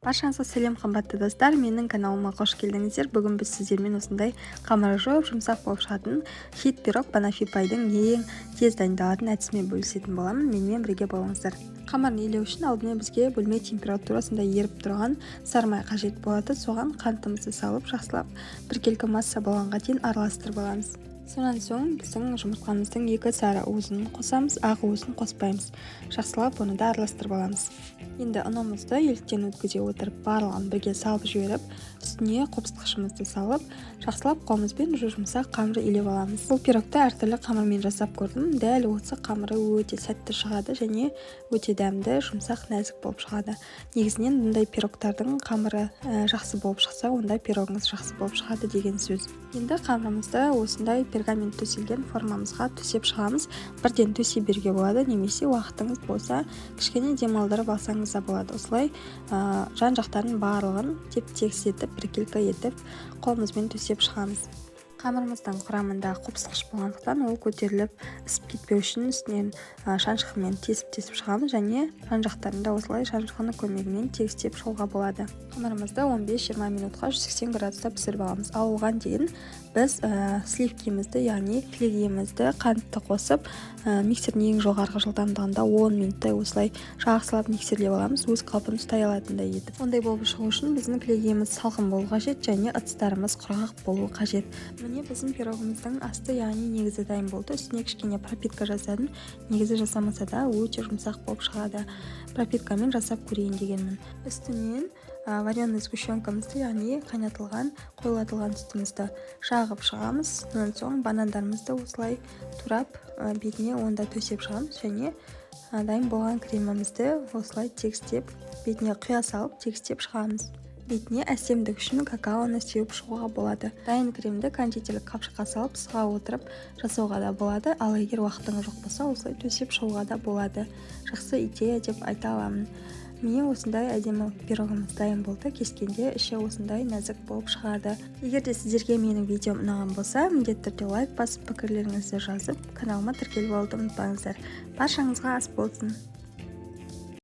Баршаңызға сәлем, қымбатты достар! Менің каналыма қош келдіңіздер. Бүгін біз сіздермен осындай қамыры жоқ, жұмсақ болып шығатын хит пирог, баноффи пайдың ең тез дайындалатын әдісімен бөлісетін боламын. Менімен бірге болыңыздар. Қамырын илеу үшін алдымен бізге бөлме температурасында еріп тұрған сары май қажет болады. Соған қантымызды салып, жақсылап біркелкі масса болғанға дейін араластырып аламыз. Сонан соң біздің жұмыртқамыздың екі сары уызын қосамыз, ақ уызын қоспаймыз. Жақсылап оны да араластырып аламыз. Енді ұнымызды електен өткізе отырып, барлығын бірге салып жіберіп, үстіне қопсытқышымызды салып, жақсылап қолымызбен жұмсақ қамыр илеп аламыз. Бұл пирогты әртүрлі қамырмен жасап көрдім. Дәл осы қамыры өте сәтті шығады және өте дәмді, жұмсақ, нәзік болып шығады. Негізінен бұндай пирогтардың қамыры жақсы болып шықса, онда пирогыңыз жақсы болып шығады деген сөз. Енді қамырымызды осындай пергамент төселген формамызға төсеп шығамыз. Бірден төсей беруге болады немесе уақытыңыз болса, кішкене демалдырып алсаңыз да болады. Осылай жан жақтарын барлығын теп тегіс етіп, біркелкі етіп қолымызбен төсеп шығамыз. Қамырымыздың құрамында қопсытқыш болғандықтан, ол көтеріліп, ісіп кетпеу үшін үстінен шанышқымен тесіп тесіп шығамыз және жан жақтарында осылай шанышқының көмегімен тегістеп шығуға болады. Қамырымызды 15-20 минутқа 180 градуста пісіріп аламыз. Ал оған дейін біз сливкимізді, яғни кілегейімізді, қантты қосып, миксердің ең жоғарғы жылдамдығында 10 минуттай осылай жақсылап миксерлеп аламыз, өз қалпын ұстай алатындай етіп. Ондай болып шығу үшін біздің кілегейіміз салқын болу қажет және ыдыстарымыз құрғақ болуы қажет. Міне, біздің пирогымыздың асты, яғни негізі дайын болды. Үстіне кішкене пропитка жасадым. Негізі жасамаса да, өте жұмсақ болып шығады. Пропиткамен жасап көрейін дегенмін. Үстінен вареный сгущенкамызды, яғни қайнатылған, қоюлатылған сүтімізді жағып шығамыз. Сонан соң банандарымызды осылай турап, бетіне онда төсеп шығамыз және дайын болған кремімізді осылай тегістеп, бетіне құя салып, тегістеп шығамыз. Бетіне әсемдік үшін какаоны сеуіп шығуға болады. Дайын кремді кондитерлік қапшыққа салып, сыға отырып жасауға да болады. Ал егер уақытыңыз жоқ болса, осылай төсеп шығуға да болады. Жақсы идея деп айта аламын. Міне, осындай әдемі пирогымыз дайын болды. Кескенде іші осындай нәзік болып шығады. Егер де сіздерге менің видеом ұнаған болса, міндетті түрде лайк басып, пікірлеріңізді жазып, каналыма тіркеліп алуды ұмытпаңыздар. Баршаңызға ас болсын!